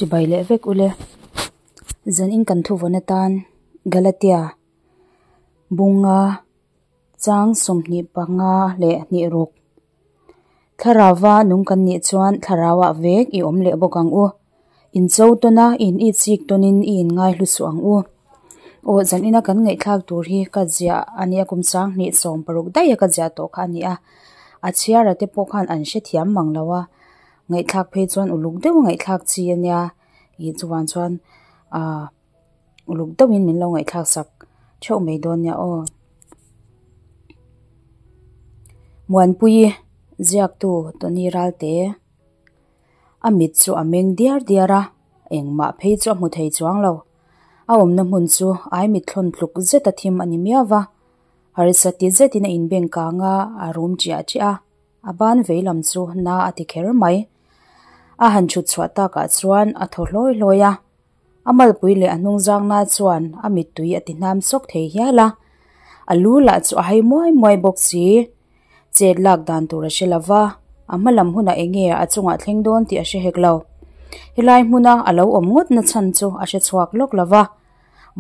Chibai leh vek ule. Zanin kan thuvawn atan Galatia bunga chang 25 leh hnih ruk. Thlarauva nung kan nih chuan thlarauah vek i awm leh bawk ang u. In cho tawn a, in itsik tawnin i inngai hlu suh ang u. Aw zanina kan ngaihthlak tur hi ka ziah a nia kum 2016 daih a ka ziah tawh kha a ni a. A chhiara te pawh khan an hrethiam mang lo a. Ngaihthlak phei chuan uluk deuh a ngaihthlak chi a nia. Ih chuan chuan ah uluk deuhin min lo ngaihthlak sak theuh mai dawn nia aw. Muanpuii ziaktu Tony Ralte a mit chu a meng diar diar a, engmah phei chu a hmu thei chuang lo. A awmna hmun chu ai mit thlawn tluk zet a thim a ni miau va. Harsa ti zetin a inbeng kang a, a rum chiah chiah a. A ban vei lam chu na a ti kher mai. A han chhut chhuah takah chuan a thaw hlawi hlawi a. A malpui leh a hnung zangna chuan a mittui a ti hnam sawk thei hial a. A lu lah chu a hai muai muai bawk si. Chet lak dan tur a hre lo va, a hma lam hunah eng nge a chungah thleng dawn tih a hre hek lo. Helai hmuna a lo awm ngawt na chhan chu a hre chhuak lawk lo va.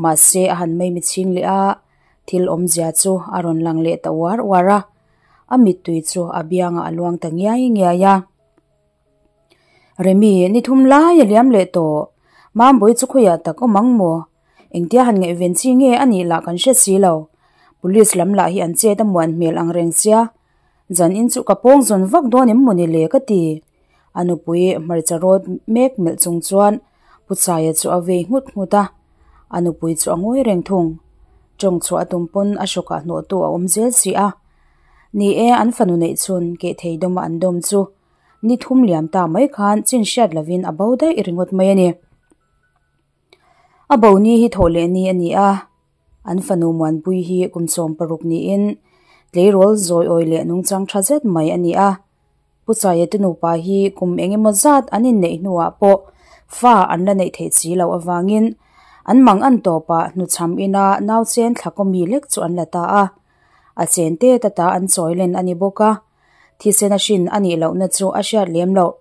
Mahse a han mei michhing leh a, thil awmzia chu a rawn lang leh ta uar uar a. A mittui chu a biangah a luang ta ngiai ngiai a. Remi, ni thum lai a liam leh tawh. Mambawi chu khawiah tak awm ang maw? Engtia han ngaihven chi nge a nih lah kan hre si lo. Police lam lah hi an chet a muan hmel ang reng sia. Zan in chu ka pawng zawn vak dawn em maw ni le ka ti. A nupui hmarcha rawt mek melh chung chuan Pu Chaia chu a vei nghut nghut a. A nupui chu a ngawi reng thung. Tawng chhuah a tum pawn a hrawkah hnawhtu a awm zel si a. Ni e, an fanu neih chhun keh thei dawma an dawm chu ni thum liam ta mai khan chin hriat lovin a bo daih ringawt mai a ni. A bo ni hi thawh leh ni a ni a, an fanu Muanpui hi kum 16 niin tleirawl zawi awi leh nungchang tha zet mai a ni a. Pu Chaia te nupa hi kum eng emaw zat an inneih hnuah pawh fa an la neih theih si loh avangin an mang an tawpah hnuchham ina nauchen thlakawmi lek chu an la ta a. A chen te ta ta an chawi len a ni bawk a, thisen a hrin a nih lohna chu a hriat lem loh.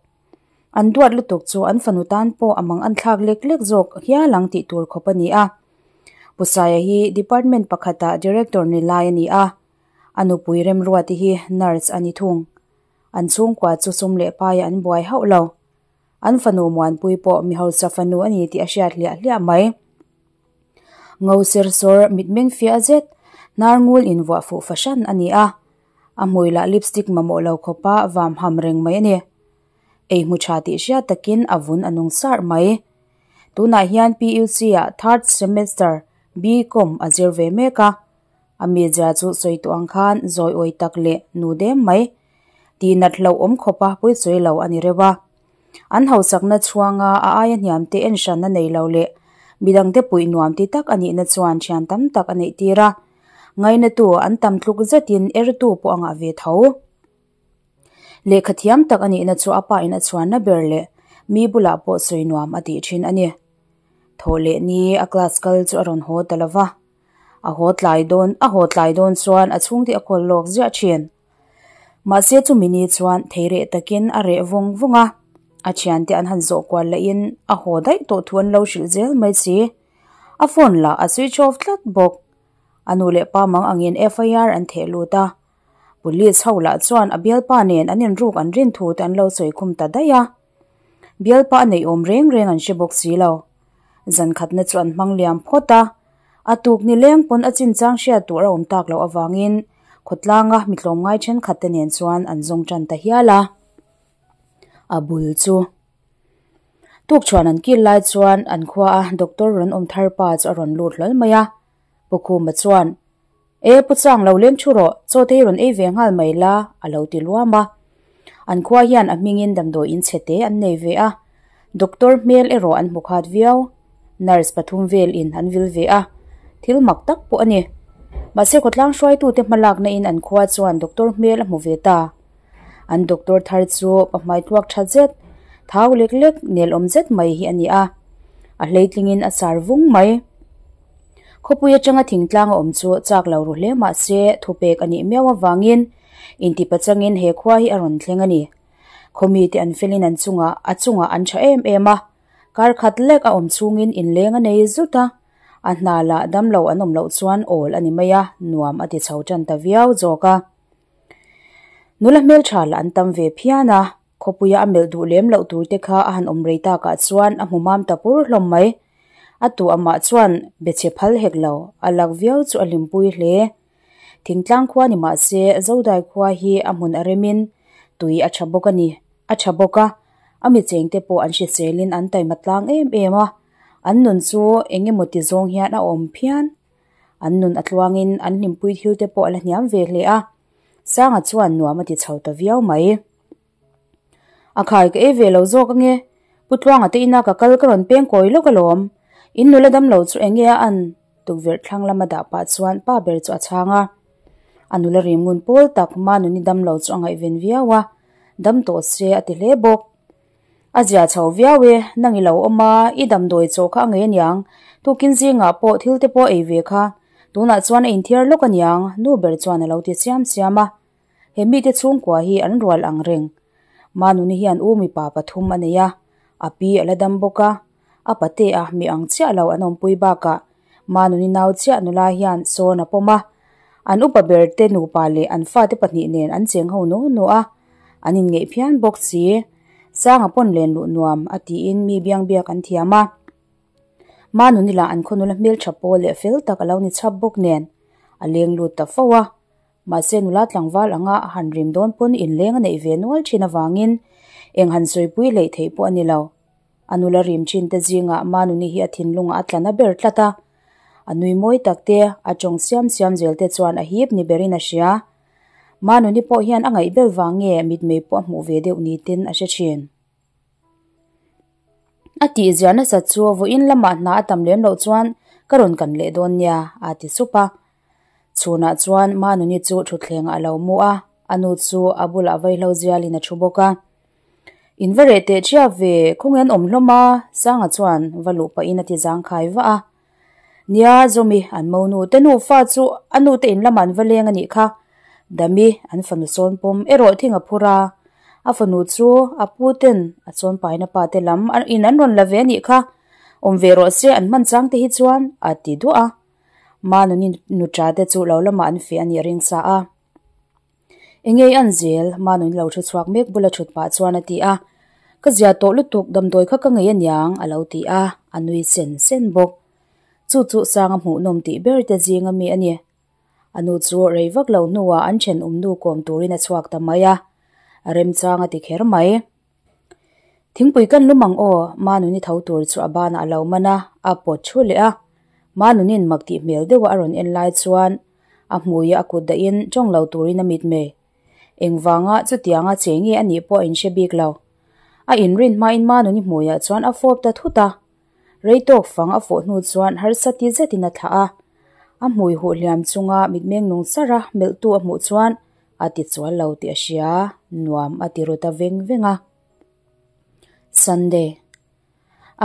An duat lutuk chu an fanu tan pawh a mang an thlak lek lek zawk hial ang tih tur khawp a ni a. Pu Saia hi department pakhatah director ni lai a ni a, a nupui Remruati hi nurse a ni thung. An chhungkua chu sum leh paia an buai hauh lo. An fanu Muanpui pawh mi hausa fanu a ni tih a hriat hliah hliah mai. Ngo ser sawr mitmeng fiah zet, hnar ngul invuah fuh fahran a ni a. A hmui lah lipstick mamawh lo khawpa vam ham reng mai a ni. Ei hmu tha tih hriat takin a vun a nung sarh mai. Tunah hian PUC ah third semester B-Com a zir ve mek a. A mizia chu sawi tawh ang khan zawi awi tak leh nu dem mai. Tih nat hlauh awm khawpa pawisawi lo a ni reuh a. An hausakna chhuanga a aia hniam te en hranna nei lo leh midangte puih nuam ti tak a nihna chuan thian tam tak a neih tir a. Ngainatu an tam tluk zetin ertu pawh a ngah ve tho. Lehkha thiam tak a nihna chu a pa in a chhuanna ber leh mi bulah pawh sawi nuam a tih thin a ni. Thawh leh ni a class kal chu a rawn haw ta lova. A haw tlai dawn a haw tlai dawn chuan a chhungte a kawl lawk ziah thin. Mahse chumi ni chuan thei reh takin a reh vawng vawng a, a thiante an han zawh kual lahin a haw daih tawh thu an lo hrilh zel mai si. A phone lah a switch off tlat bawk. A nu leh pa mang angin FIR an theh lut a. Police ho lah chuan a bialpa nen an inruk an rin thu te an lo sawi khum ta daih a. Bialpa a neih awm reng reng an hre bawk si lo. Zan khatna chu an hmang liam phawt a. A tuk ni leng pawn a chinchang hriat tur a awm tak loh avangin khawtlanga mi tlawmngai thenkhat te nen chuan an zawng tan ta hial a. A bul chu tukchhuan an kil lai chuan an khua a doctor rawn awm thar pa chu a rawn lut hlawl mai a. Pu Khuma chuan, E Pu Chang lo leng thu rawh, chaw te hi rawn ei ve nghal mai la, a lo ti luam a. An khua hian a hmingin damdawi in chhe te an nei ve a, doctor hmel erawh an hmu khat viau. Nurse pathum vel in an vil ve a, thil mak tak pawh a ni. Mahse khawtlang hruaitute hmalakna in an khua chuan doctor hmel a hmu ve ta. An doctor thar chu pahmai tluak tha zet, thau lek lek nelawm zet mai hi a ni a, a hleitlingin a sar vung mai. Khawpui atanga thingtlang a awm chu chak lo ru hle mah se thupek a nih miau avangin intipa changin he khua hi a rawn thleng a ni. Khawmite an felin an chungah a chungah an tha em em a. Kar khat lek a awm chhungin inleng a nei zut a, a hna lah damlo an awm loh chuan awl a ni mai a, nuam a ti chho tan ta viau zawk a. Nula hmeltha lah an tam ve phian a, khawpuia a melh duh lem loh tur te kha a han awm rei takah chuan a hmu mam ta pur hlawm mai. A tu amah chuan be chhe phal hek lo, a lak viau chu a hlimpui hle. Thingtlang khua ni mah se Zodai khua hi a hmun a remin tui a tha bawk a ni, a tha bawk a, a mi chengte pawh an hriselin an taima tlang em em a, an nun chu eng emaw ti zawng hian a awm phian. An nun a tluangin an hlimpui thil te pawh a la hniam ve hle a, Sanga chuan nuam a ti chho ta viau mai. A khai ka ei ve lo zawk ange, Pu Tluanga te ina ka kal ka rawn peng kawi lawk alawm, in nula damlo chu enge a an? Tukverh thlang lama dah pah chuan pa ber chu a chhang a. A nula rim ngun pawl tak Manuni damlo chu a ngaihven viau a, dam tawh se a ti hle bawk. A zia chho viau e, nang i lo awm a, i damdawi chaw kha a ngei aniang, tukin zingah pawh thil te pawh ei ve kha, tunah chuan a inthiar lawk aniang, nu ber chuan a lo ti chiam chiam a. He mite chhungkua hi an rual ang reng. Manuni hian u mipa pathum a nei a, a pi a la dam bawk a, a pate a mi ang chiah lo an awmpui bakah Manuni nau chiah nula hian sawn a pawm a, an upa ber te nupa leh an fate pahnih nen an cheng ho nuau nuau a, an inngeih phian bawk si. Sanga pawn len luh nuam a tiin mi biang biak an thiam a. Manuni lah an khaw nula hmeltha pawl leh fel tak a lo ni chhap bawk nen a leng lut ta fo a. Mahse nula tlangval anga a han rim dawn pawn inleng a neih ve nual thin avangin eng han sawipui hleih theih pawh a ni lo. A nula rim thin te zingah Manuni hi a thinlungah a tla na ber tlat a, a nui mawi tak te, a tawng siam siam zel te chuan a hip ni berin a hria. Manuni pawh hian a ngaih bel vang nge mitmei pawh a hmuh ve deuh ni ten a hre thin. A tih zia nasat chu vawiin lamah hna a tam lem loh chuan ka rawn kan leh dawn nia, a ti sup a. Chhunah chuan Manuni chu thutthlengah a lo mu a, a nu chu a bulah vaihlo zialin a thu bawk a. In va reh teh chiah ve, khawnge an awm hlawm a? Sanga chuan va luh pahin a ti zangkhai vah a. Nia, Zawmi, an monu te nufa chu a nu te in lamah an va leng a nih kha. Dami, an fanu sawn pawm erawh thing a phur a. A fanu chu a pu ten a chawn paina pa te lam in an rawn la ve a nih kha. Awm ve rawh se an hman chang te hi chuan a ti duah a. Manuni nuṭa te chu lo lamah an feh a nih a ring sa a. Engei an zel, Manuni lo thu chhuak mek bula thut pah chuan a ti a. Ka zia tawh lutuk, damdawi kha ka ngei aniang a lo ti a, a nui sen sen bawk. Chu chu Sanga hmuhnawm tih ber te zing ami a ni. A nu chu rei vak lo hnuah an thenawm nu kawm turin a chhuak ta mai a, remchang a ti kher mai. Thingpui kan lum ang aw, Manuni tho tur chu a banah a lo man a, a pawt thu leh a. Manuni'n mak tih hmel deuha a rawn en lai chuan a hmuia a kut dahin tawng lo turin a mitmei. Engvanga chutianga che nge a nih pawh a inhre bik lo. A inrin hmain Manuni hmuiah chuan a fawp ta thut a. Rei tawk fang a fawh hnu chuan harsa ti zetin a thlah a. A hmui huh hliam chunga mitmeng nung char a melhtu a hmuh chuan a ti chual lo tih a hria, nuam a ti ru ta veng veng a. Sunday.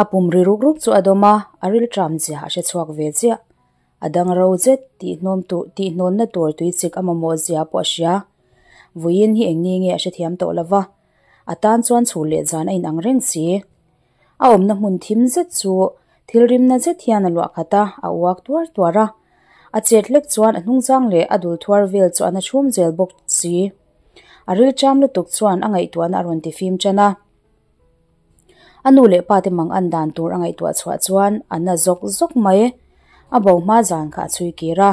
A pum ri ruk ruk chu a dawm a, a rilṭam zia a hre chhuak ve chiah. A dang ro zet tihhnawm tur tihhnawnna tur tui chik a mamawh zia pawh a hria. Vawiin hi eng ni nge a hrethiam tawh lo va, a tan chuan chhur leh zan a inang reng si. A awmna hmun thim zet chu thil rimna zet hian a luah khat a, a uak tuar tuar a. A chet hlek chuan a hnungzang leh a dul thuar vel chu a na chhum zel bawk si. A rilṭam lutuk chuan a ngaihtuahna a rawn ti fim tan a. A nu leh pa te mang an dan tur a ngaihtuah chhuah chuan a na zawk zawk mai. A bo hma zan kha a chhui kir a.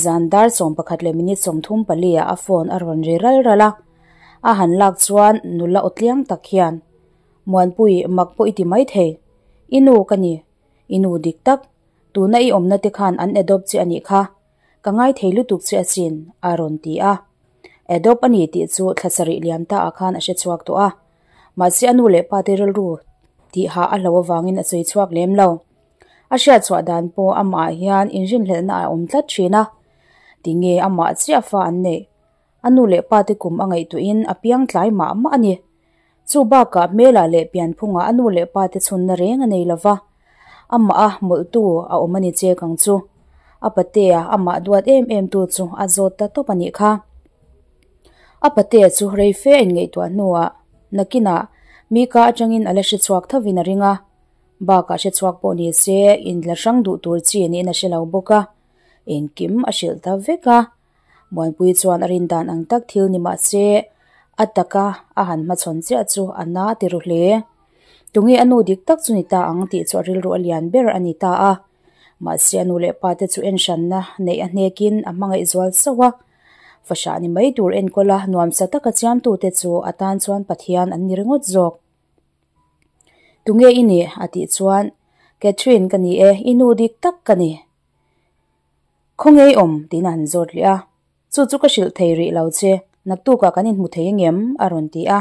Zan dar 11 leh minute 34 ah a phone a rawn ri ral ral a. A han lak chuan nula aw tliang tak hian, Muanpui, mak pawh i ti mai thei. I nu ka ni. I nu dik tak. Tuna i awmna te khan an adopt che a nih kha. Ka ngai thei lutuk che asin, a rawn ti a. Adopt a ni tih chu thla sarih liam ta ah khan a hre chhuak tawh a. Mahse a nu leh pa te rilru tih hah a hlo avangin a sawi chhuak lem lo. A hriat chhuah dan pawh amah ah hian inrinhlelhna a awm tlat thin a. Tinge amah chiah fa an neih? A nu leh pa te kum a ngaihtuahin a piang tlai mah mah a ni. Chu bakah hmelah leh pianphungah a nu leh pa te chhunna reng a nei lo va, amah a mawlhtu a awm a ni chek ang chu. A patea amah duat em em tu chu a zawt ta tawp a nih kha. A patea chu rei fe a inngaihtuah hnuah nakinah Mi ka atangin a la hre chhuak thovin a ring a, bakah hre chhuak pawh ni se intla hrang duh tur chi niin a hre lo bawk a, engkim a hrilh ta vek a. Muanpui chuan a rin dan ang tak thil ni mah se a taka a han hmachhawn chiah chu a na ti ru hle. Tunge a nu dik tak chu ni ta ang tih chu a rilru a lian ber a ni ta a. Mahse a nu leh pa te chu enhranna neih a hnekin a hmangaih zual sauh a. Fahrah ni mai tur enkawl a nuamsa taka chiamtute chu a tan chuan Pathian an ni ringawt zawk. Tunge i nih? a tih chuan, Catherine ka ni e, i nu dik tak ka ni. Khawnge i awm? tiin a han zawt leh a. Chu chu ka hrilh thei rih lo che, naktukah kan inhmu thei angem? a rawn ti a.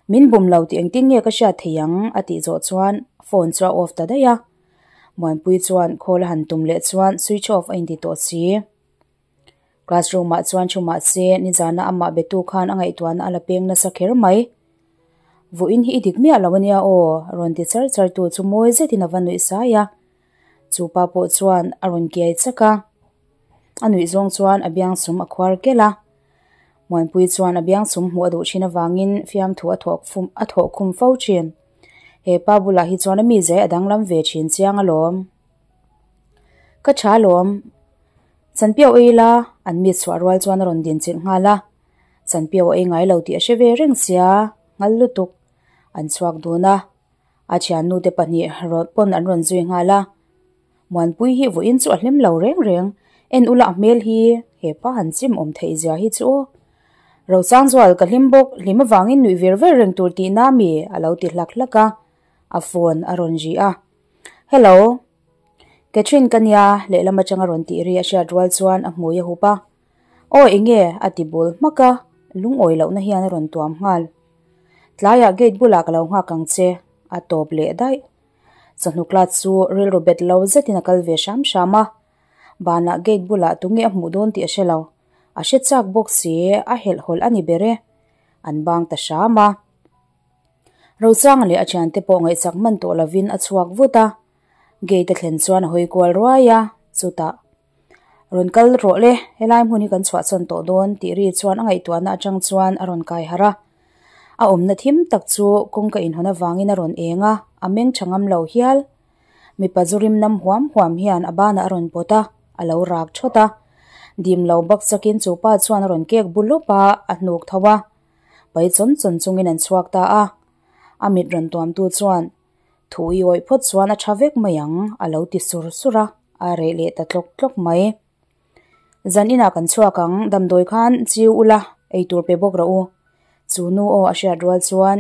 Min bum lo tih engtin nge ka hriat thei ang? a tih zawh chuan phone chu a off ta daih a. Muanpui chuan call a han tum leh chuan switch off a inti tawh si. Classroom ah chuan thu mahse nizana amah betu khan a ngaihtuahna a la peng nasa kher mai. Vawiin hi i dik miah lo ania aw, rawn ti char char tu chu mawi zetin a va nuih sai a. Chu pa pawh chuan a rawn kiai chak a, a nuih zawng chuan a biang sum a khuar kelh a. Muanpui chuan a biang sum hmuh a duh thin avangin fiamthu a thawk fum a thawh khum fo thin. He pa bulah hi chuan a mi zai a danglam ve thin chiang alawm. Ka tha alawm. Chanpiau ei la, an mi chhuah rual chuan a rawn din chilh nghal a. Chanpiau a ei ngai lo tih a hre ve reng sia, nghal lutuk. An chhuak dun a. A thiannu te pahnih rawt pawn an rawn zui nghal a, Muanpui hi vawiin chu a hlim lo reng reng, en ula a hmel hi hepa han chim awm theih zia hi chu aw. Rosangzual ka hlim bawk, hlim avangin nuih ver ver reng tur tihna mi a lo ti hlak hlak a, a phone a rawn ri a. Hello. Catherine ka nia lehlam atanga rawn tih ri a hriat rual chuan a hmui a hup a. Aw enge a ti bul hmak a, lungawi lohna hian a rawn tuam nghal. Tlaiah gate bulah ka lo nghak ang che, a tawp leh daih. Chawhnu class chu rilru bet lo zetin a kal ve hram hram a. Banah gate bulah tunge a hmuh dawn tih a hre lo. A hre chak bawk si, a helh hawlh a ni ber e. An bang ta hram a. Rosanga leh a thiante pawh ngaihchak hman tawh lovin a chhuak vut a. Gate a thlen chuan a hawi kual ruai a, chutah. Rawn kal rawh le, helai hmun hi kan chhuahchhawn tawh dawn tih ri chuan a ngaihtuahna atang chuan a rawn kai harh a. A awmna thim tak chu kawngka inhawn avangin a rawn eng a, a meng tha ngam lo hial. Mipa zu rim nam huam huam hian a banah a rawn pawt a, a lo rak thawt a. Dim lo bak chakin chu pa chuan a rawn kek bu lawp a, a hnuk tho a. Pai chawn chawn chungin an chhuak ta a. A mit rawn tuamtu chuan Thu i awih phawt chuan a tha vek mai ang, a lo ti sur sur a, a reh leh ta tlawk tlawk mai. Zan inah kan chhuak ang, damdawi khan chiu ula, eitur pe bawk rawh u. Chu nu aw a hriat rual chuan,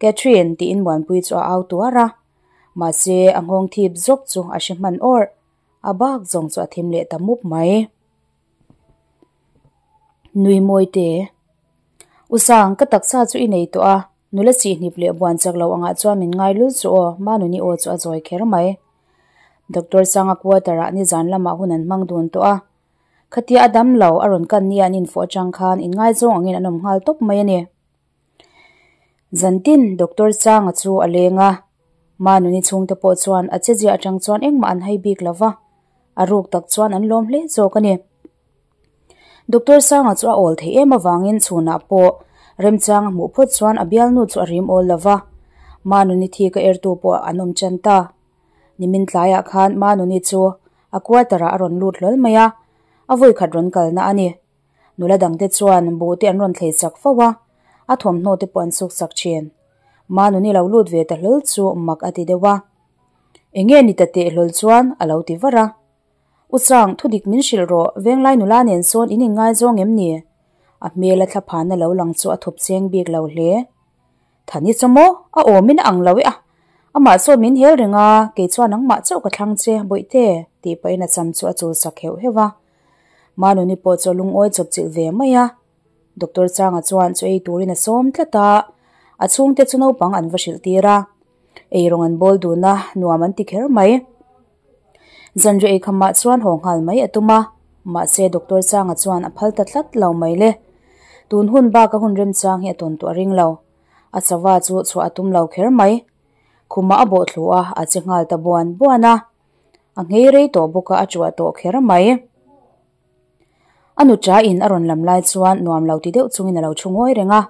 Catherine tiin Muanpui chu a au tuar a. Mahse, a nghawng thip zawk chu a hre hman awrh. A bak zawng chu a thim leh ta mup mai. Nui mawi te. U Sang, ka taksa chu i nei tawh a, nula sihhnip leh buan chak lo angah chuan min ngai lul chu aw, Manuni aw chu a zawi kher mai. Doctor Sanga quarter ah nizan lamah hun an hmang dun tawh a. Khatia a dam lo, a rawn kan nia an infuh atang khan inngaizawng angin an awm nghal tawp mai a ni. Zantin Doctor Sanga chu a leng a, Manuni chhungte pawh chuan a che ziah atang chuan engmah an hai bik lo va, a ruk tak chuan an lawm hle zawk a ni. Doctor Sanga chu a awl theih em avangin chhunah pawh remchang a hmuh phawt chuan a bialnu chu a rim awl lo va, Manuni thi ka ertu pawh an awm tan ta. Nimin tlaiah khan Manuni chu a quarter ah a rawn lut hlawl mai a, a vawikhat rawn kalna a ni. Nula dangte chuan buh te an rawn thlei chak fo a, a thawmhnaw te pawh an suk chak thin. Manuni lo lut ve ta hlawl chu mak a ti deuh a. Enge ni ta teh hlawl chuan a lo ti var a. U Chang, thu dik min hrilh rawh, Venglai nula nen sawn in inngaizawng em ni? A hmel a thla phana lo lang chu a thup cheng bik lo hle. Thani chaw maw? A awmin a ang lo e a. Amah sawn min hel reng a, kei chuan nangmah chauh ka thlang che, Bawihte, tih pahin a cham chu a chul sak heuh heuh a. Manuni pawh chu a lungawi chawp chilh ve mai a. Doctor Changa chuan chaw ei turin a sawm tlat a, a chhungte chu naupang an va hrilh tir a. Eirawng an bawl dun a, nuam an ti kher mai. Zanriah eikhamah chuan haw nghal mai a tum a, mahse Doctor Changa chuan a phal ta tlat lo mai le. Tun hun bak a hun remchang hi a tawn tawh a ring lo. A chava chu chhuah a tum lo kher mai. Khumah a bawh thlu a, a che nghal ta buan buan a. A nghei rei tawh bawk a, a chuah tawh kher mai. A nuṭa in a rawn lam lai chuan nuam lo ti deuh chungin a lo thu ngawi reng a.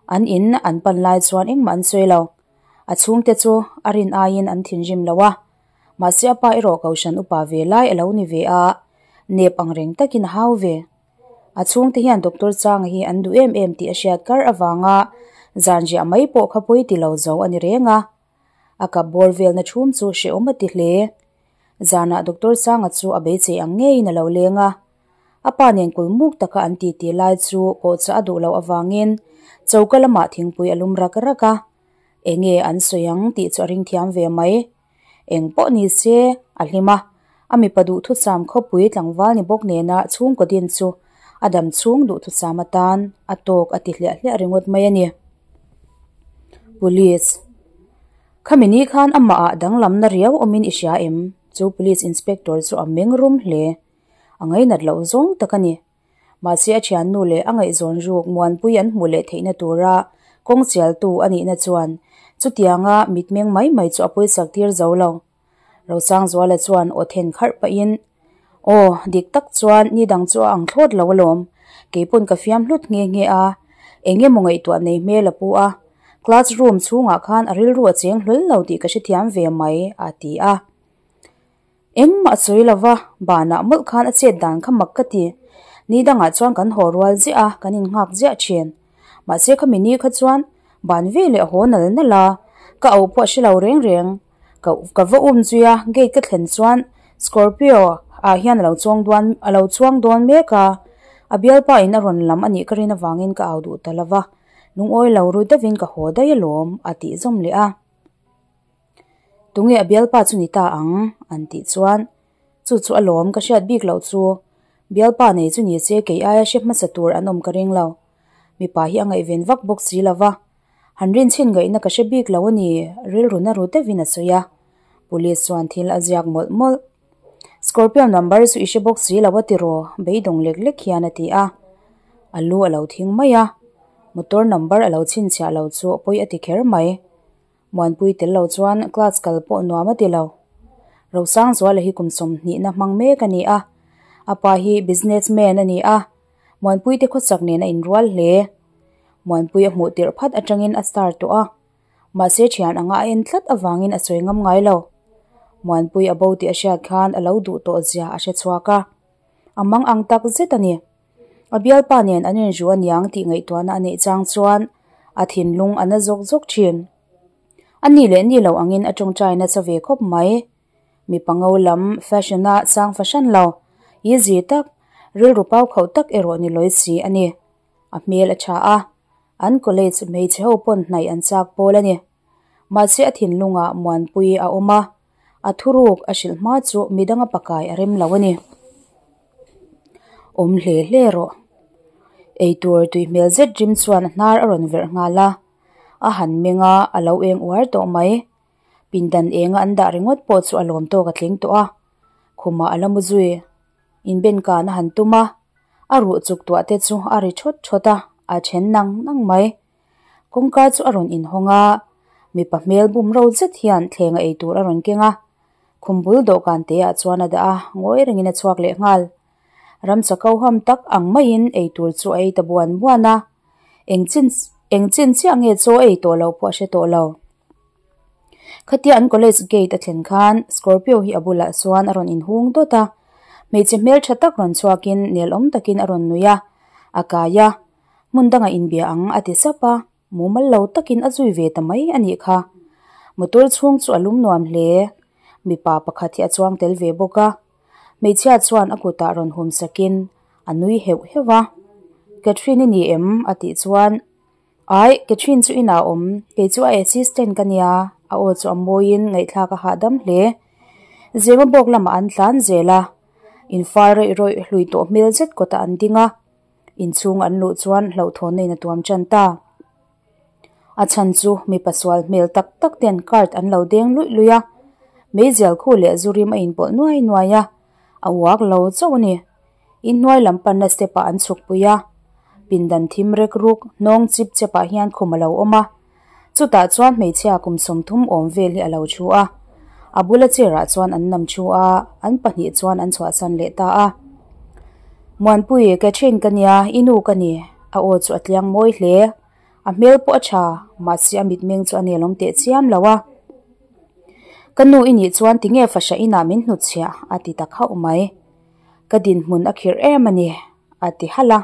An in an pan lai chuan engmah an sawi lo. A chhungte chu a rin aiin an thinrim lo a, mahse a pa erawh kohhran upa ve lai a lo ni ve a, nep ang reng takin a hau ve. A chhungte hian Doctor Changa hi an duh em em tih a hriat kar avanga zan riah mai pawh kha pawi ti lo zo a ni reng a. A kap bawr velna thum chu hrehawm a ti hle. Zanah Doctor Sanga chu a beisei ang ngeiin a lo leng a. A pa nen kulmuk taka an titi lai chu kawhchah a duh loh avangin choka lamah thingpui a lum rak rak a. Enge an sawi ang tih chu a ring thiam ve mai. Eng pawh ni se, a hlim a. A mipa duhthusam khawpui tlangval ni bawk nena chhungkaw din chu a dam chhung duhthusam atan a tawk a ti hliah hliah ringawt mai a ni. Police. Khami ni khan amah ah danglamna riau awmin i hria em? Chu Police Inspector chu a meng rum hle. A ngainat loh zawng tak a ni. Mahse a thiannu leh a ngaihzawn ruk Muanpui an hmuh leh theihna tura kawng chialtu a nihna chuan chutianga mitmeng mai mai chu a pawisak tir zo lo. Rosangzuala chuan aw then kharh pahin, Aw, dik tak chuan ni dang chu a ang thlawt lo alawm. Keipawn ka fiam hlut nghe nghe a, eng emaw ngaihtuah nei hmel a pu a. Classroom chhungah khan a rilru a cheng hlawl lo tih ka hrethiam ve mai, a ti a. Engmah a sawi lova, banah mawlh khan a chet dan kha mak ka ti. Ni dangah chuan kan haw rual ziah a, kan innghak ziah thin. Mahse khami ni kha chuan ban veleh a haw nal nal a, ka auh pawh a hre lo reng reng. Ka ka va um zui a, gate ka thlen chuan Scorpio ah hian a lo chuang duan a lo chuang dawn mek a, a bialpa in a rawn lam a nih ka rin avangin ka au duh ta lova, lungawi lo ru deuhin ka haw daih alawm a tih zawm leh a. Tunge a bialpa chu ni ta ang? an tih chuan chu chu alawm ka hriat bik loh chu bialpa nei chu ni se kei aia hre hmasa tur an awm ka ring lo. Mipa hi a ngaihven vak bawk si lova. Han rinchhin ngaihna ka hre bik lo a ni, rilru na ru deuhin a sawi a. Police chuan thil a ziak mawlh mawlh. Scorpio number chu i hre bawk si lo a tiraw? Beidawng lek lek hian a ti a. A lu a lo thing mai a. Motor number a lo chhinchhiah lo chu pawi a ti kher mai. Muanpui tel lo chuan class kal pawh nuam a ti lo. Rosangzuala hi kum sawmhnihna hmang mek a ni a. A pa hi businessman a ni a. Muanpuite khawsak nen a inrual hle. Muanpui a hmuh tirh phat atangin a star tawh a, mahse thian anga a en tlat avangin a sawi ngam ngai lo. Muanpui a bo tih a hriat khan a lo duh tawh zia a hre chhuak a, a mang ang tak zet a ni. A bialpa nen an inru aniang tih ngaihtuahna a neih chang chuan a thinlung a na zawk zawk thin. A ni leh ni lo angin a tawngtai nasa ve khawp mai. Mipa ngo lam fashion a chang fahran lo, easy tak, rilru pau khauh tak erawh ni lawi si a ni. A hmel a tha a, an college hmeichhe ho pawn hnaih an chak pawl a ni. Mahse a thinlungah Muanpui a awm a, a thuruk a hrilh hma chu midanga pakai a rem lo a ni. Awm hle hle rawh. Eitur tui hmel zet rim chuan a hnar a rawn verh nghal a, a han meng a, a lo eng uar tawh mai. Pindan enga an dah ringawt pawh chu a lawm tawk a tling tawh a, khumah a la mu zui. Inbenkan a han tum a, a ruh chuk tuah te chu a ri thawt thawt a, a then nang nang mai. Kawngka chu a rawn inhawng a, mipa hmel bum ro zet hian thlenga ei tur a rawn keng a, khum bul dawhkan te ah chuan a dah a, ngawi rengin a chhuak leh nghal. Ramcha ko ham tak ang maiin ei tur chu a ei ta buan buan a, eng chin eng chin chiah nge chaw ei tawh lo pawh a hre tawh lo. Khatia an college gate a thlen khan Scorpio hi a bulah chuan a rawn inhung dawt a, hmeichhe hmeltha tak rawn chhuakin nelawm takin a rawn nui a, a kai a, hmun dangah inbia ang a ti sap a, mumal lo takin a zui ve ta mai a nih kha. Motor chhung chu a lum nuam hle, mipa pakhat hi a chuang tel ve bawk a, hmeichhia chuan a kutah rawn hum sakin a nui heuh heuh a, Catherine i ni em? a tih chuan. Aih, Catherine chu inah a awm, kei chu a assistant ka nia, a aw chu a mawiin ngaihthlak a hahdam hle. Zema bawk lamah an tlan zel a, infal rawih rawih hlui tawh hmel zet kawtah an ding a, inchhung an luh chuan hlauhthawnna in a tuam tan ta. A chhan chu mipa sual hmel tak tak ten card an lo deng luih luih a, meizial khu leh zu rim a inpawlh nuai nuai a, a uak lo chauh a ni. Inhnuai lam panna step ah an chhuk pui a, pindan thim rek ruk hnawng chip chep ah hian khum a lo awm a, chutah chuan hmeichhia kum 30 awm vel hi a lo thu a, a bula chair ah chuan an nam thu a, an pahnih chuan an chhuahsan leh ta a. Muanpui, Catherine ka nia, i nu ka ni, a aw chu a tliang mawi hle. A hmel pawh a tha, mahse a mitmeng chu a nelawm teh chiam lo a. Ka nu i nih chuan tinge fahrah inah min hnutchhiah? a ti ta khauh mai. Ka dinhmun a khirh em a ni, a ti halh a.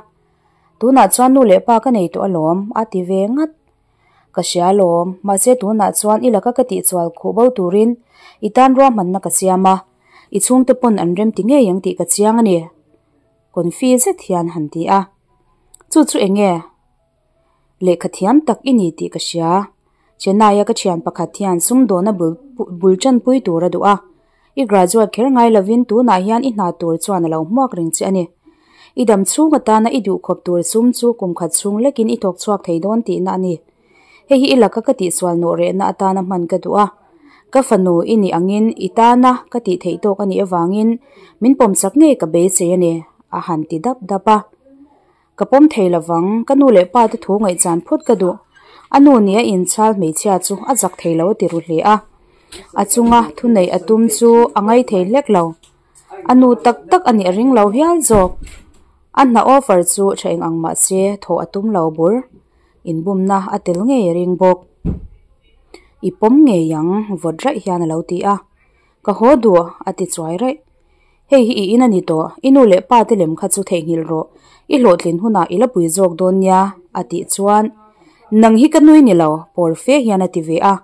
Tunah chuan nu leh pa ka nei tawh alawm, a ti ve ngat. Ka hria alawm, mahse tunah chuan i laka ka tihchual khuh bo turin i tan ruahmanna ka siam a, i chhungte pawn an rem ti ngei ang tih ka chiang a ni, confi zet hian han ti a. Chu chu eng nge? Lehkha thiam tak i ni tih ka hria. Chennai-a ka thian pakhat hian sumdawna bul bul tanpui tur a duh a. I graduate kher ngai lovin tunah hian i hna tur chuan a lo hmuak reng che a ni. I dam chhung atana i duhkhawp tur sum chu kum khat chhung lekin i thawk chhuak thei dawn tihna a ni. Hei hi i laka ka tihsual nawh rehna atana hman ka duh a. Ka fanu i nih angin i tana ka tih theih tawk a nih avangin min pawmsak ngei ka beisei a ni, a han ti dap dap a. Ka pawm thei lovang, ka nu leh pa te thu ngaihchan phut ka duh. A nu nih a inchhal hmeichhia chu a zak thei lo a ti ru hle a. A chunga thuneih a tum chu a ngai thei hlek lo. A nu tak tak a nih a ring lo hial zawk. A hna offer chu tha eng ang mah se thawh a tum lo bur. Inbumna a tel ngei a ring bawk. I pawm ngei ang, vawt raih hian a lo ti a. Ka haw duh, a ti chuai raih. Hei hi i in a ni tawh, i nu leh pa te lem kha chu theihnghilh rawh, i hlawhtlin hunah i la pui zawk dawn nia, a tih chuan, Nang hi ka nui ni lo, pawl fe hian a ti ve a.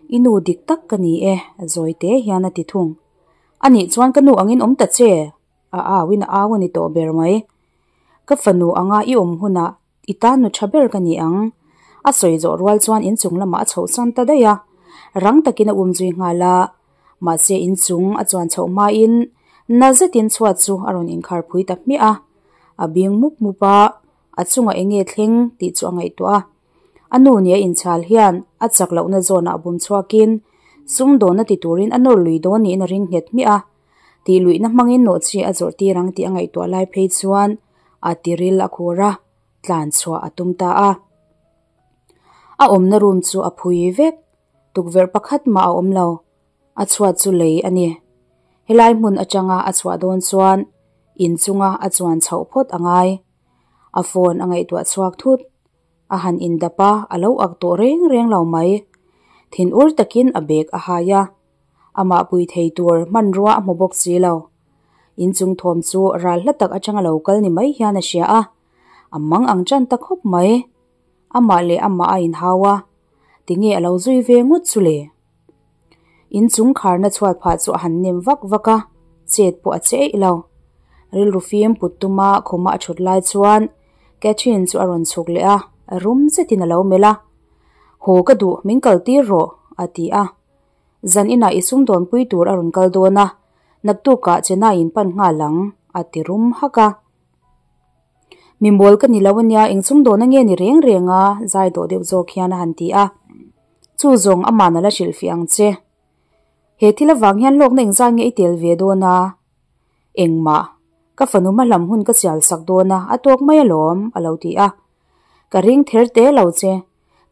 I nu dik tak ka ni e, zawi te hian a ti thung. A nih chuan ka nu angin awm ta che, a au in a au a ni tawh ber mai. Ka fanu anga i awm hunah I tan nu tha ber ka ni ang. A sawi zawh rual chuan inchung lamah a chhoh san ta daih a, rang takin a um zui nghal a. Mahse inchung a chuan chhoh hmain na zetin chhuat chu a rawn inkhar phui ta hmiah a. A bing mup mup a, a chungah eng nge thleng tih chu a ngaihtuah a. A nu nia inchhal hian a chak lohna zawnah a bum chhuakin sumdawnna ti turin a nawr lui dawn niin a ring nghet hmiah a. Tih luihna hmangin nawhchi a zawrh tir ang tih a ngaihtuah lai phei chuan a tiril a khur a, tlan chhuah a tum ta a. A awmna room chu a phui vek, tukverh pakhat mah a awm lo, a chhuat chu lei a ni. Helai hmun atanga a chhuah dawn chuan inchunga a chuan chhoh phawt a ngai. A phone a ngaihtuah chhuak thut, a han indap a, a lo ak tawh reng reng lo mai. Thin ur takin a bag a hai a, amah pui thei tur hmanrua a hmu bawk si lo. Inchung thawm chu ral hla tak atanga lo kal ni mai hian a hria a, a mang ang tan ta khawp mai. Amah leh amah a inhau a, tinge a lo zui ve ngawt chu le? Inchung kharna chhuat phah chu a han nem vak vak a, chet pawh a che eih lo. Rilru fim put tuma khuma a thut lai chuan Catherine chu a rawn chhuk leh a, rum zetin a lo melh a. Haw ka duh, min kal tir rawh, a ti a. Zan inah i sumdawnpui tur a rawn kal dawn a, naktukah Chennai in pan nghal ang, a ti rum hak a. Mi mawl ka ni lo ania, eng sumdawn a nge ni reng reng a, zai dawh deuh zawk hian a han ti a. Chu zawng aman a la hrilhfiah ang che. He thil avang hian hlawkna engzat nge i tel ve dawn a? Engmah, ka fanu hmahlam hun ka sial sak dawn a, a tawk mai alawm, a lo ti a. Ka ring ther te lo che.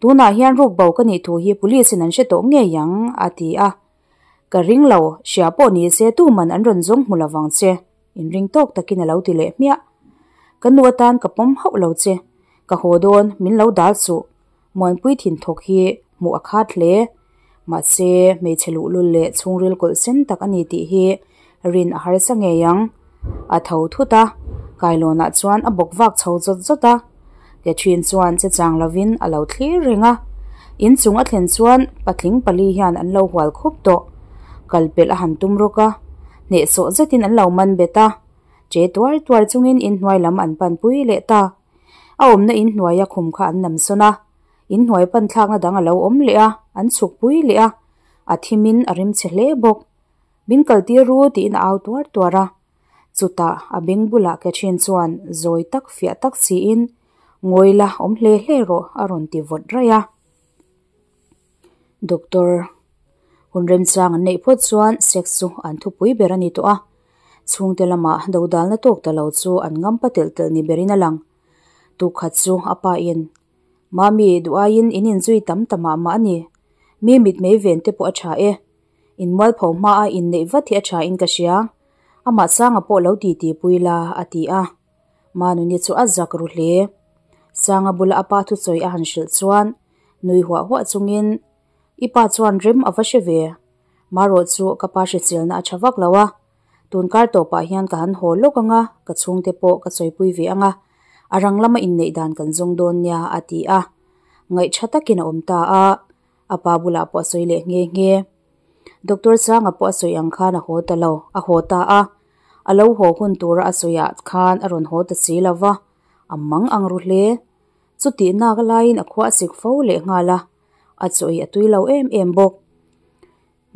Tunah hian ruk bo ka nih thu hi police in an hre tawh ngei ang, a ti a. Ka ring lo, hria pawh ni se tuman an rawn zawng hmu lovang che, inring tawk takin a lo ti leh hmiah. Ka nu atan ka pawm hauh lo che, ka haw dawn, min lo dal suh. Muanpui thinthawk hi hmuh a khat hle. Mahse, hmeichhe luhlul leh chhungril kawlh sen tak a ni tih hi rin a harsa ngei ang. A tho thut a, kailawnah chuan a bawk vak chho zawt zawt a. Catherine chuan che chang lovin a lo thlir reng a. Inchung a thlen chuan patling pali hian an lo hual khup tawh. Kal pelh a han tum rawk a, hnehsawh zetin an lo man bet a. Che tuar tuar chungin inhnuai lam an panpui leh ta. A awmna inhnuaia khum kha an nam sawn a, inhnuai pan thlakna dang a lo awm leh a, an chhuk pui leh a, a thimin a rim chhe hle bawk. Min kal tir ru tiin a au tuar tuar a, chutah a beng bulah Catherine chuan zawi tak fiah tak siin Ngawi la awm hle hle rawh a rawn ti vawt raih a. Doctor hun remchang an neih phawt chuan sex chu an thupui ber a ni tawh a, chhungte lamah dodalna tawk ta lo chu an ngam pa telh telh ni berin a lang. Tukhat chu a pa in Mami duh aiin in inzui tam ta mah mah a ni, mi mitmei ven te pawh a tha e, in mualpho hmaa inneih vat hi a tha in ka hria, amah sanga pawh lo titi pui la a ti a. Manuni chu a zak ru hle. Sanga bula a pa thusawi a han hrilh chuan nui huah huah chungin, I pa chuan rem a va hre ve. Marawh chu ka pa hriselna a tha vak lo a, tun kar tawpah hian ka han haw lawk ang a, ka chhungte pawh ka sawipui ve ang a, a rang lama inneih dan kan zawng dawn nia a ti a. Ngaih tha takin a awm ta a, a pa bulah pawh a sawi leh nghe nghe. Doctor Sanga pawh a sawi ang khan a haw ta lo, a haw ta a. A lo haw hun tura a sawiah khan a rawn haw ta si lo va, a mang ang ru hle. Chutih nak laiin a khua a sik fo leh nghal a, a chaw i a tui lo em em bawk.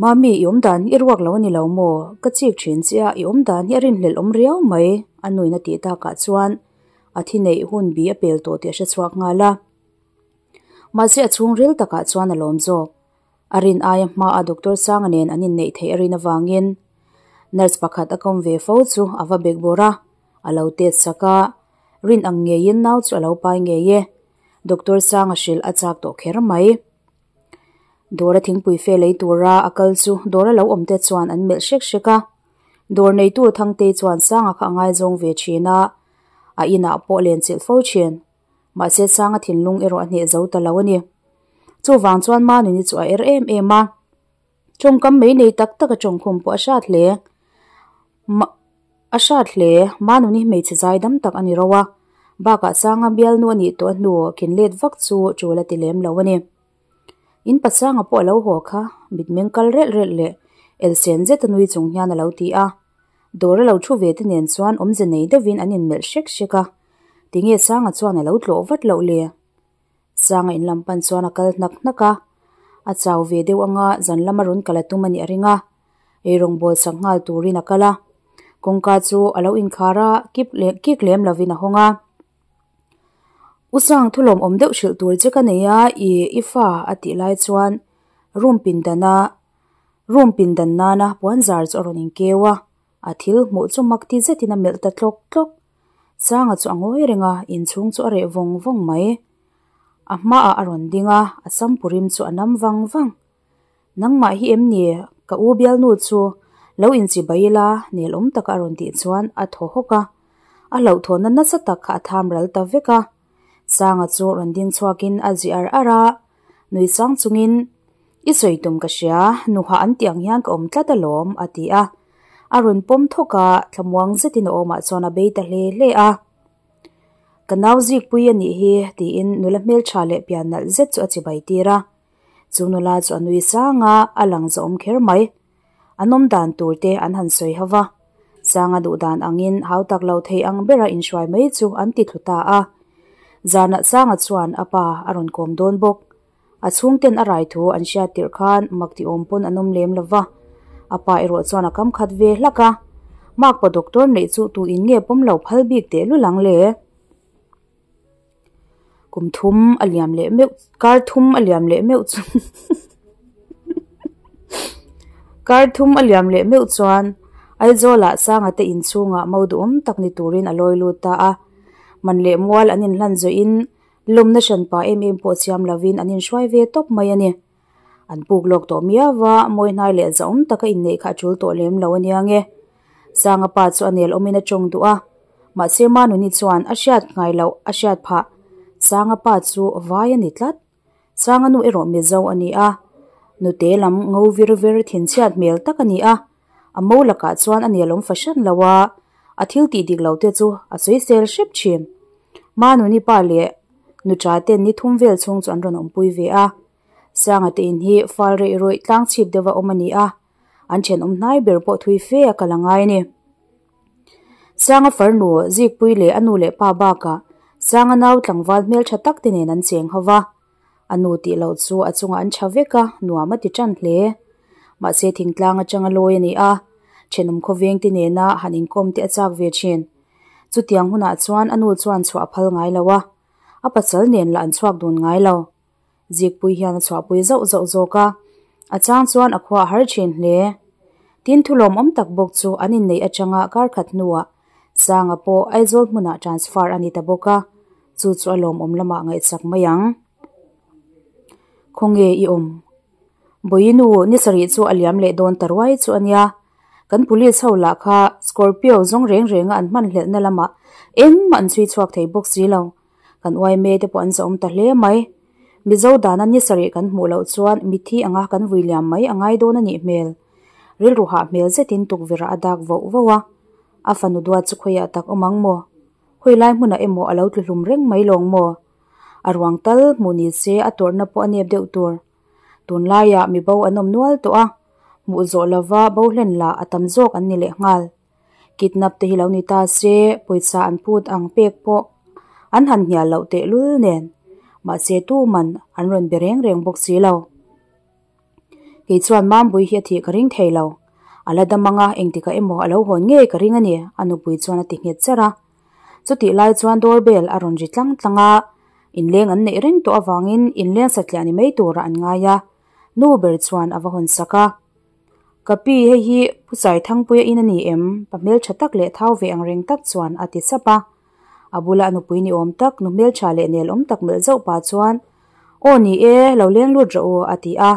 Mami, i awm dan hi i ruak lo a ni lo maw? Ka chik thin che a, i awm dan hi a rinhlelh awm riau mai, a nuin a tih takah chuan a thi neih hun bi a pel tawh tih a hre chhuak nghal a. Mahse a chhungril takah chuan a lawm zawk. A rin aia hmaa Doctor Sanga nen an inneih theih a rin avangin nurse pakhat a kawm ve fo chu a va bek bawrh a, a lo tet sak a, rin ang ngeiin nau chu a lo pai ngei e. Doctor Sanga hrilh a chak tawh kher mai. Dawra thingpui fe lei tura a kal chu dawra lo awm te chuan an melh hrek hrek a. Dawr neitu Thangtei chuan Sanga kha a ngaizawng ve thin a, a inah pawh a lenchilh fo thin. Mahse Sanga thinlung erawh a hneh zo ta lo a ni. Chuvang chuan Manuni chu a er em em a. Tawngkam mai nei tak tak a tawngkhum pawh a hrat hle. Ma a hrat hle. Manuni hmeichhe zai dam tak a ni ro a. Bakah Sanga bialnu a nih tawh hnu khin let vak chu tul a ti lem lo a ni. In pasanga pawh a lo haw kha mitmeng kal relh relh leh elsen zet a nui chung hian a lo ti a. Dawr a lo thu ve te nen chuan awmze nei deuhin an inmelh hrek hrek a. Tinge Sanga chuan a lo tlawh vat loh le? Sanga in lam pan chuan a kal hnak hnak a, a chau ve deuh anga zan lama rawn kal a tum a nih a ring a, eirawng bawl sak nghal turin a kal a. Kawngka chu a lo inkhar a, kip leh kik lem lovin a hawng a. U Sang thulawm awm deuh hrilh tur che ka nei a, i i fa a tih lai chuan room pindana room pindan nana puanzar chu a rawn inkeu a, a thil hmuh chu mak ti zetin a melh ta tlawk tlawk. Sanga chu a ngawi reng a, inchhung chu a reh vawng vawng mai. A hmaah a rawn ding a, a sam purim chu a nam vang vang. Nangmah hi em ni? Ka u bialnu chu lo inchi bai ila nel awm taka a rawn tih chuan a thaw hawk a. A hlauhthawnna nasa tak kha a tham ral ta vek a. Sanga chu rawn ding chhuakin a zi ar ar a, nui sang chungin, I sawi tum ka hria, nuha an tih ang hian ka awm tlat alawm, a ti a. A rawn pawm thawk a, thlamuang zetin a awmah chuan a bei ta hle hle a. Ka nau zikpui a nih hi, tiin nula hmeltha leh pian nalh zet chu a chibai tir a. Chu nula chu a nui sang a, a lang zawhawm kher mai. An awm dan tur te an han sawi ho va. Sanga duh dan angin hau tak lo thei ang bera inhruai mai chu an ti thlu ta a. Zanah Sanga chuan a pa a rawn kawm dawn bawk. A chhungten a rai thu an hriat tirh khan mak ti awm pawn an awm lem lo va. A pa erawh chuan a kam khat ve hlak a. Makpa doctor neih chu tu in nge pawm lo phal bik teh lul ang le? Kum thum a liam leh meuh kar thum a liam leh meuh chu kar thum a liam leh meuh chuan Aizawlah Sanga te inchhungah mo duhawm tak ni turin a lawi lut ta a. Man leh mual an inhlan zawhin Lawmna hranpa em em pawh siam lovin an inhruai ve tawp mai a ni. An puk lawk tawh miau va, mawi hnai leh zahawm taka inneih kha a tul tawh lem lo a nia nge. Sanga pa chu a nel awmin a tawng duh a, mahse Manuni chuan a hriat ngai loh a hriat phah. Sanga pa chu vai a ni tlat. Sanga nu erawh Mizo a ni a, nute lam ngo vir ver thinchhiat hmel tak a ni a, a mo lakah chuan a nel awm fahran lo a, a thil tih dik lo te chu a sawisel hrep thin. Manuni pa leh nuṭa ten ni thum vel chhung chu an rawn awmpui ve a. Sanga te in hi fal reih rawih tlang chhip deuha awm a ni a, an thenawm hnai ber pawh thui fe a kal a ngai a ni. Sanga farnu Zikpui leh a nu leh pa bakah Sanga nau tlangval hmeltha tak te nen an cheng ho va. A nu tih loh chu a chungah an tha vek a, nuam a ti tan hle. Mahse thingtlang atanga lawi a ni a, thenawm khawveng te nena han inkawm te a chak ve thin. Chutiang hunah chuan a nu chuan chhuah a phal ngai lo a, a pasal nen lah an chhuak dun ngai lo. Zikpui hian a chhuahpui zauh zauh zawk a, a chang chuan a khua a har thin hle. Tin thulawmawm tak bawk chu an inneih atanga kar khat hnuah Sanga pawh Aizawl hmunah transfer a ni ta bawk a, chu chu a lawmawm lamah ngaihsak mai ang. Khawnge i awm? Bawinu ni sarih chu a liam leh dawn ta ruai chu a nia. Kan police ho lah kha Scorpio zawng reng renga an hmanhlelhna lamah engmah an chhui chhuak thei bawk si lo. Kan yma te pawh an zahawm ta hle mai. Mizo dana ni sarih kan hmuh loh chuan mithi anga kan vui liam mai a ngai dawn a nih hmel. Rilru hah hmel zetin tukverh ah a dak voh voh a. A fanu duat chu khawiah tak awm ang maw? Hawi lai hmunah emaw a lo tlu hlum reng mai lawng maw? A ruang tal hmuh ni se a tawrhna pawh a nep deuh tur. Tunlaiah mi bo an awm nual tawh a, hmuh zawh lova bo hlen lah a tam zawk an ni leh nghal. Kidnap te hi lo ni ta se pawisa an phut ang pek pawh an han hnial loh tehlul nen. Mahse tuman an rawn be reng reng bawk si lo. Kei chuan Mambui hi a thih ka ring thei lo. A la dam anga engtikah emaw a lo hawn ngei ka ring a ni, a nupui chuan a ti nghet charh a. Chutih lai chuan door bell a rawn ri tlang tlang a, inleng an neih reng tawh avangin inleng satliah ni mai turah an ngai a, nu ber chuan a va hawn sak a. Ka pi, hei hi Pu Saithangpuia in a ni em? Pa hmeltha tak leh thau ve ang reng tak chuan a ti sap a. A bula a nupui ni awm tak, nu hmeltha leh nel awm tak melh zauh pah chuan, Aw ni e, lo leng lut rawh u, a ti a.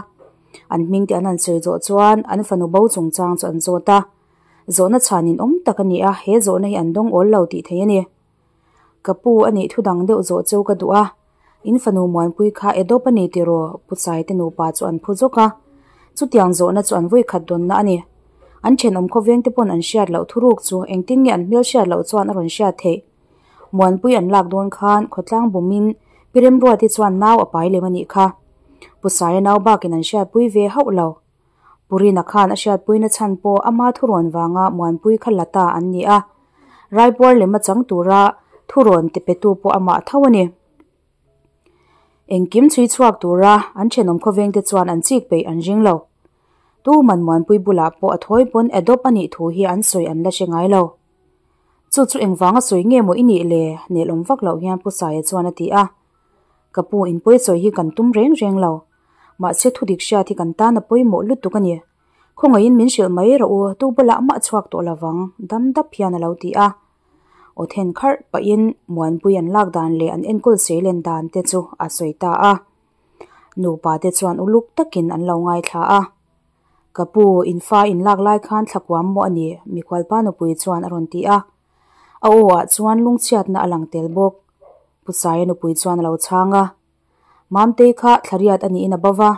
An hming te an han sawi zawh chuan an fanu bo chungchang chu an zawt a. Zawhna chhan in awm tak a ni a, he zawhna hi an dawng awl lo tih thei a ni. Ka pu a nih thu dang deuh zawh cheu ka duh a, in fanu Muanpui kha Edawp a ni tiraw? Pu Saite nupa chu an phu zawk a. Chutiang zawhna chu an vawi khat dawnna a ni. An thenawm khawveng te pawn an hriat loh thuruk chu engtin nge an hmel hriat loh chuan a rawn hriat theih? Muanpui an lak dawn khan khawtlang bumin Pi Remruati chuan nau a pai lem a nih kha. Pu Saia nau bakin an hriatpui ve hauh lo. Purina khan a hriatpuina chhan pawh ama thurawn vanga Muanpui kha la ta an ni a, Raipuar lema chang tura thurawn ti petu pawh amah tho a ni. Engkim chhui chhuak tura an thenawm khawvengte chuan an chik peih an ring lo. Tuman Muanpui bulah pawh a thawi pawn adopt a nih thu hi an sawi an la hre ngai lo. Chu chu engvanga sawi nge maw i nih le? Nelawm vak loh hian Pu Saia chuan a ti a. Ka pu inpawisawi hi kan tum reng reng lo. Mahse thu dik hriat hi kan tan a pawimawh lutuk a ni. Khawngaihin min hrilh mai rawh u, tu bulah mah chhuak tawh lovang, dam dap hian a lo ti a. Aw then kharh pahin Muanpui an lak dan leh an enkawl seilen dan te chu a sawi ta a. Nupa te chuan uluk takin an lo ngaithla a. Ka pu, in fa in lak lai khan thlakuam maw a ni, mikhualpa nupui chuan a rawn ti a. A aw ah chuan lungchhiatna a lang tel bawk. Pu Saia nupui chuan a lo chhang a. Mamtei kha thlariat a niin a bo va,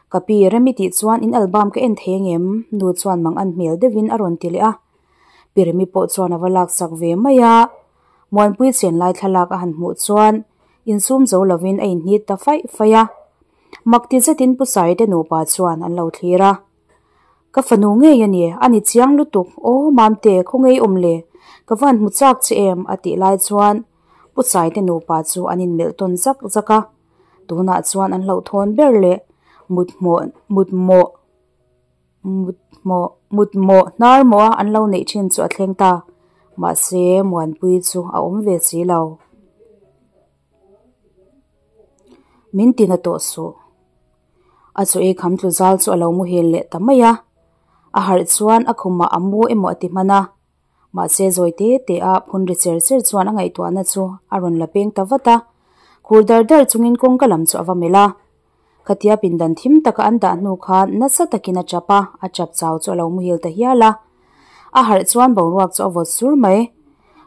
Ka pi Remi tih chuan in album ka en thei angem? Nu chuan mang an hmel deuhin a rawn ti leh a. Pi Remi pawh chuan a va laksak ve mai a. Muanpui chen lai thlalak a han hmuh chuan insum zo lovin a inhnit ta faih faih a. Mak ti zetin Pu Saite nupa chuan an lo thlir a. Ka fanu ngei a ni, a ni chiang lutuk, aw Mamte, khaw ngei awm le, ka van hmu chak che em a tih lai chuan Pu Saite nupa chu an inmelh tawn zak zak a, tunah chuan an hlauhthawn ber leh mut hmawh mut mawh mut hmawh mut mawh hnar mawh a an lo neih thin chu a thleng ta, mahse Muanpui chu a awm ve si lo. Min tina tawh suh. A chaw ei kham tlu zal chu a lo muhil leh ta mai a, a harh chuan a khumah a mu emaw a ti hman a. Mahse zawi te te a phun ri cher cher chuan a ngaihtuahna chu a rawn la peng ta vat a, khur dar dar chungin kawngka lam chu a va melh a. Khatia pindan thim taka an dah hnu khan nasa takin a chap a, a chap chau chu a lo muhil ta hial a. A harh chuan boruak chu a vawt sur mai.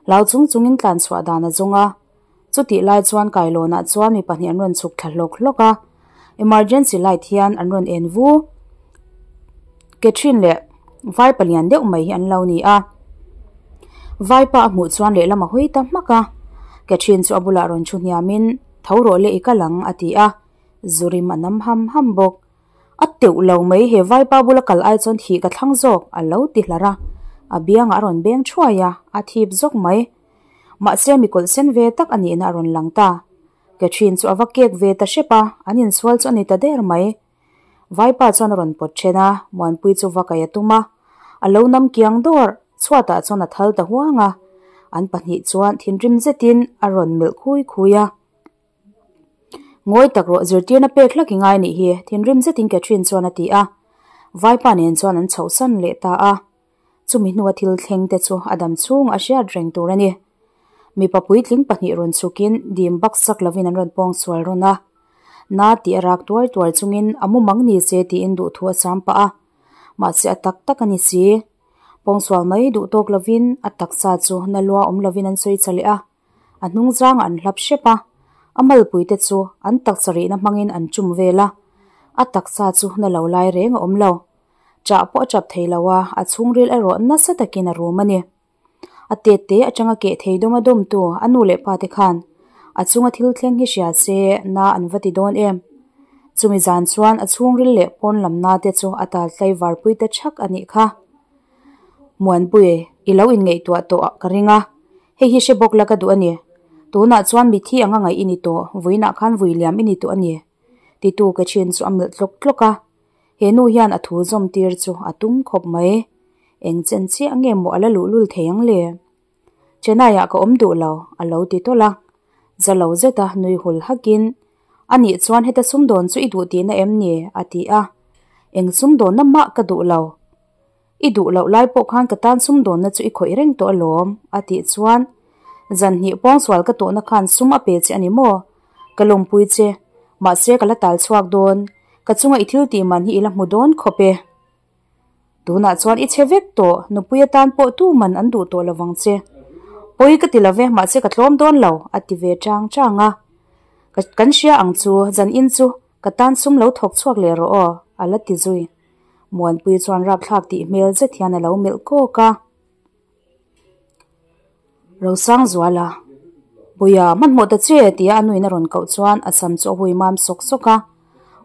Hlau chung chungin tlan chhuah dan a zawng a. Chutih lai chuan kailawnah chuan mi pahnih an rawn chhuk thla hlawk hlawk a, emergency light hian an rawn en vu. Catherine leh vai palian deuh mai hi an lo ni a, vaipa a hmuh chuan lehlam a hawi ta hmak a, Catherine chu a bulah rawn thu hniamin tho rawh le i kal ang a ti a, zurim a nam ham ham bawk. A teuh lo mai he vaipa bula kal ai chuan thih ka thlang zawk a lo ti hlar a, a biangah a rawn beng thuai a, a thip zawk mai. Mahse mi kawlh sen ve tak a nihna a rawn lang ta. Catherine chu a va kek ve ta hrep a, an insual chu a ni ta der mai. Vaipa chuan a rawn pawt then a, Muanpui chu va kaih a tum a. A lo nam kiang dawr, chhuatah chuan a thal ta huang a. An pahnih chuan thinrim zetin a rawn melh khui khui a. Ngawi tak rawh, zirtirna pek hlak i ngai nih hi, thinrim zetin Catherine chuan a ti a. Vaipa nen chuan an chhohsan leh ta a. Chumi hnua thil thleng te chu a dam chhung a hriat reng tur a ni. Mipa puitling pahnih rawn chhukin dim bak sak lovin an rawn pawng sual rawn a. Na tih a rak tuar tuar chungin a mumang ni se tiin duhthu a sam pah a. Mahse a tak tak a ni si. Pawng sual mai duh tawk lovin a taksa chu na lua awm lovin an sawi cha leh a. A hnung zangah an hlap hrep a. A malpui te chu an taksa rihna hmangin an chum vel a, a taksa chu na lo lai reng a awm lo. Chah pawh a chap thei lo a, a chhungril erawh nasa takin a rum a ni. A tet te atanga keh thei dawm a dawmtu a nu leh pa te khan a chunga thil thleng hi hria se na an va ti dawn em. Chumi zan chuan a chhungril leh pawn lam na te chu a tal tlai varpui ta thak a nih kha. Muanpui, i lo inngaihtuah tawh ka ring a, hei hi hre bawk la ka duh a ni. Tunah chuan mithi anga ngaih i ni tawh, vuinah khan vui liam i ni tawh a ni. Titu ka chin chu a melh tlawk tlawk a, he nu hian a thu zawm tir chu a tum khawp mai. Eng chen chiah nge maw a la luhlul thei ang le? Chennai ah ka awm duh lo, a lo ti tawlh a. Za lo zeta nui hul hakin, A nih chuan heta sumdawn chu i duh tihna em ni? a ti a. Eng sumdawnna mah ka duh lo. I duh loh lai pawh khan ka tan sumdawnna chu i khawih reng tawh alawm, a tih chuan, Zan hnih pawngsual ka tawhna khan sum a pe che a ni maw? Ka lawmpui che. Mahse ka la tal chhuak dawn. Ka chunga i thil tih man hi i la hmu dawn khawp e. Tunah chuan i chhe vek tawh, nupui atan pawh tu man an duh tawh lovang che. Pawi ka ti love, mahse ka tlawm dawn lo, a ti ve chang chang a. Ka kan hria ang chu, zan in chu ka tan sum lo thawk chhuak leh rawh aw, a la ti zui. Muanpui chuan rapthlak tih hmel zet hian a lo melh kawk a. Rosangzuala, Buia, hmanhmawh ta che, tia a nuin a rawn koh chuan a sam chu a hui mam sawk sawk a.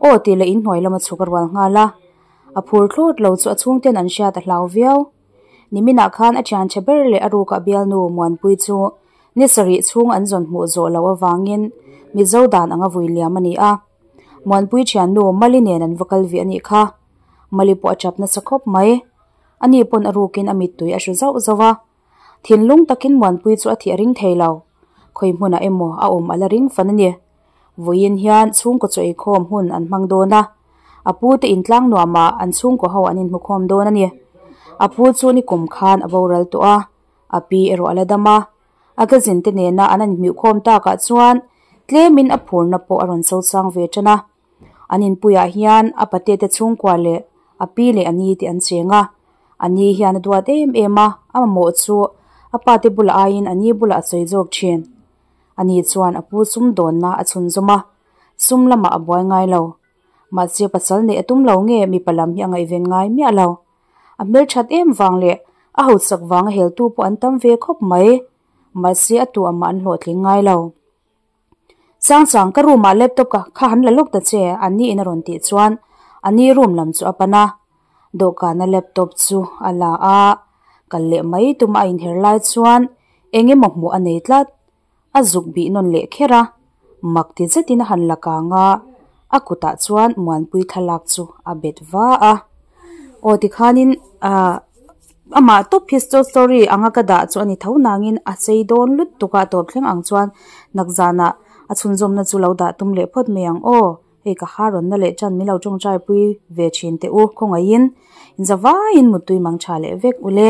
Aw tih leh inhnuai lama chhuk a rual nghal a. A phur thlawt lo chu a chhungten an hriat a hlau viau. Niminah khan a thian chhe ber leh a rukah bialnu Muanpui chu ni sarih chhung an zawn hmuh zawh loh avangin Mizo dan anga vui liam a ni a. Muanpui thiannu Mali nen an va kal vih a nih kha. Mali pawh a chap nasa khawp mai. Ani pawn a rukin a mittui a hru zauh zauh a. Thinlung takin Muanpui chu a thih a ring thei lo. Khawi hmunah emaw a awm a la ring fan a ni. Vawiin hian chhungkaw chaw eikhawm hun an hmang dawn a. A pu te intlang nuamah an chhungkaw ho an inhmukhawm dawn a ni. A pu chu nikum khan a boral tawh a, a pi erawh a la dam a. A cousin te nena an inhmuhkhawm takah chuan tlemin a phurna pawh a rawn sosang ve tan a. An inpuiah hian a pate te chhungkua leh a pi leh a ni te an cheng a. A ni hian a duat em em a, a mamawh chu a pa te bulah aiin a ni bulah a sawi zawk thin. A ni chuan a pu sumdawnna a chhunzawm a, sum lamah a buai ngai lo. Mahse pasal neih a tum lo nge mipa lam hi a ngaihven ngai miah lo. A hmelthat em vang leh a hausak vanga heltu pawh an tam ve khawp mai. Mahse a tuah mah an hlawhtling ngai lo. Sangchang, ka room ah laptop ka kha han la lawk ta che, a ni in a rawn tih chuan a ni room lam chu a pan a. Dawhkana laptop chu a la a, kal leh mai tuma a inher lai chuan eng emaw hmuh a nei tlat. A zuk bih nawn leh kher a, mak ti zetin a han la kang a, a kutah chuan Muanpui thlalak chu a bet va a. Aw tikhanin ahh amah tawp hi story anga ka dah chu a ni tho nangin a chei dawn lutuk a tawp thleng ang chuan nakzanah a chhunzawmna chu lo dah tum leh phawt mai ang aw hei ka ha rawn na leh tan min lo tawngtai pui ve thin teh u khawngaihin inzavaiin muttui mang tha leh vek ule.